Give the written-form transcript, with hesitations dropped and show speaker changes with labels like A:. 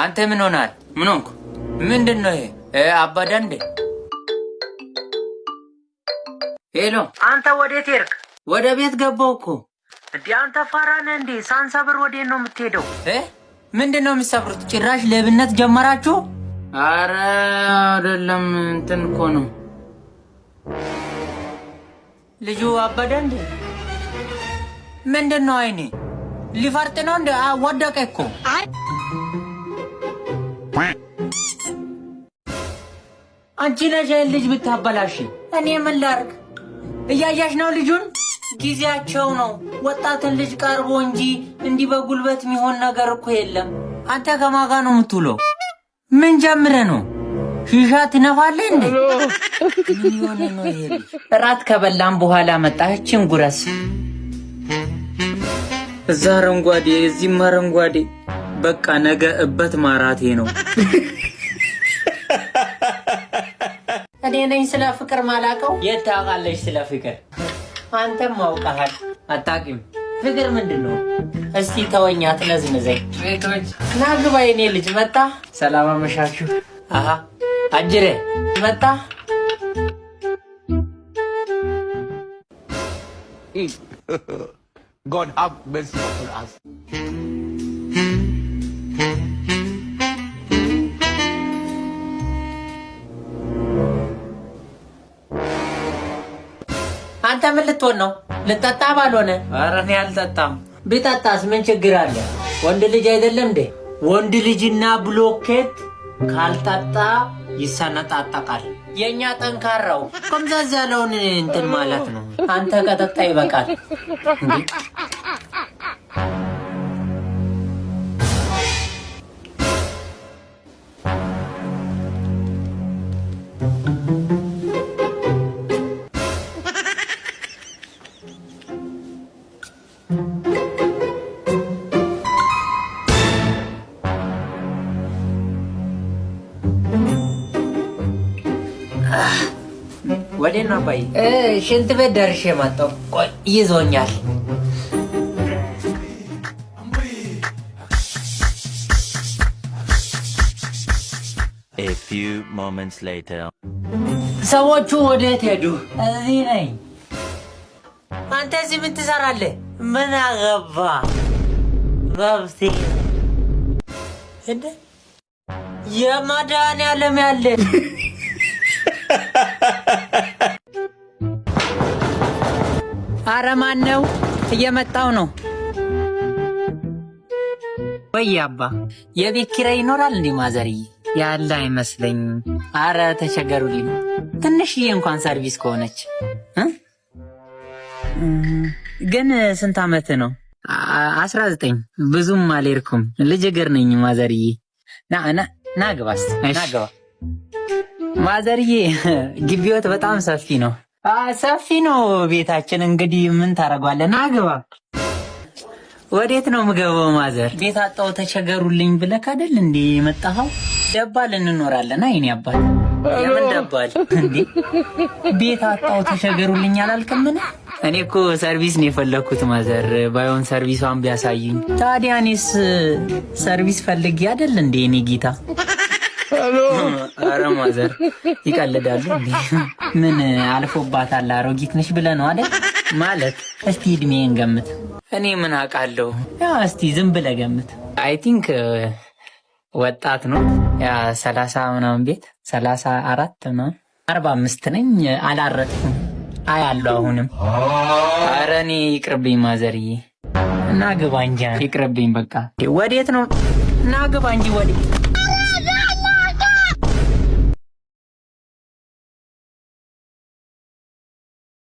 A: አንተ ምን ሆናል? ምን ሆንኩ? ምንድን ነው ይሄ? አባዳ እንዴ? Hello፣
B: አንተ ወዴት ሄድክ?
A: ወደ ቤት ገባው እኮ።
B: እንዴ አንተ ፋራ ነህ እንዴ? ሳንሰብር ወዴት ነው የምትሄደው?
A: ምንድን ነው የምትሰብሩት? ጭራሽ ሌብነት ጀመራችሁ? አረ አይደለም፣ እንትን እኮ ነው። ልጁ አበደ እንዴ? ምንድን ነው አይኔ ሊፈርጥ ነው እንዴ? ወደቀ እኮ። አንቺ ነሽ ይሄን ልጅ ብታበላሽ። እኔ ምን ላርግ? እያያሽ ነው ልጁን። ጊዜያቸው ነው። ወጣትን ልጅ ቀርቦ እንጂ እንዲህ በጉልበት የሚሆን ነገር እኮ የለም። አንተ ከማን ጋር ነው የምትውለው? ምን ጀምረ ነው? ሺሻ ትነፋለህ እንዴ? ምን የሆነ ነው ይሄ ልጅ? እራት ከበላም በኋላ መጣችን ጉረስ። እዛ አረንጓዴ፣ እዚህም አረንጓዴ። በቃ ነገ እበት ማራቴ ነው። እኔ ነኝ ስለ ፍቅር ማላቀው። የት ታውቃለች ስለ ፍቅር? አንተም አውቀሃል። አታውቂም። ፍቅር ምንድን ነው? እስቲ ተወኛ፣ ትነዝንዘኝ። ቤቶች ና ግባ። የኔ ልጅ መጣ። ሰላም አመሻችሁ። አሃ አጅሬ መጣ።
C: God have mercy upon us.
A: አንተ ምን ልትሆን ነው? ልጠጣ ባልሆነ። ኧረ እኔ አልጠጣም። ቢጠጣስ ምን ችግር አለ? ወንድ ልጅ አይደለም እንዴ? ወንድ ልጅና ብሎኬት ካልጠጣ ይሰነጣጠቃል። የእኛ ጠንካራው ቆምዛዝ ያለውን እንትን ማለት ነው። አንተ ከጠጣ ይበቃል። እንዴ? ወዴት ነው አባዬ? ሽንት ቤት ደርሼ መጣሁ። ቆይ ይዞኛል።
D: A few moments later.
A: ሰዎቹ ወዴት ሄዱ? እዚህ ነኝ። አንተ እዚህ ምን ትሰራለህ? ምን አገባ? መብቴ እንደ የመድኃኒዓለም ያለ። አረ ማን ነው? እየመጣው ነው። ወይ አባ፣ የቤት ኪራይ ይኖራል እንዴ ማዘርዬ? ያለ አይመስለኝም። አረ ተቸገሩልኝ። ትንሽዬ እንኳን ሰርቪስ ከሆነች እ? ግን ስንት ዓመት ነው? 19። ብዙም አልሄድኩም። ልጅ እግር ነኝ ማዘርዬ። ና ና ና ግባ እስቲ፣ ና ግባ ማዘርዬ። ግቢዎት በጣም ሰፊ ነው። ሰፊ ነው ቤታችን። እንግዲህ ምን ታደርጓለህ? ና ግባ። ወዴት ነው የምገባው? ማዘር ቤት አጣው ተቸገሩልኝ ብለህ አይደል እንዴ የመጣኸው? ደባል እንኖራለን። አይ እኔ አባት የምን ደባል እንዴ? ቤት አጣው ተቸገሩልኝ አላልክምን? እኔ እኮ ሰርቪስ ነው የፈለኩት ማዘር። ባይሆን ሰርቪሷን ቢያሳይኝ። ታዲያ እኔስ ሰርቪስ ፈልጌ አይደል እንዴ እኔ ጌታ? አረ ማዘር ይቀልዳሉ እንዴ? ምን አልፎባታል? አሮጊት ነሽ ብለህ ነው አይደል? ማለት እስቲ እድሜን ገምት። እኔ ምን አውቃለሁ? ያ እስቲ ዝም ብለህ ገምት። I think ወጣት ነው። ያ 30 ምናምን ቤት 34 ምናምን 45 ነኝ። አላረጥኩም። አያለሁ አሁንም። አረ እኔ ይቅርብኝ ማዘርዬ። እና ግባ እንጂ ይቅርብኝ በቃ። ወዴት ነው? እና ግባ እንጂ ወዴት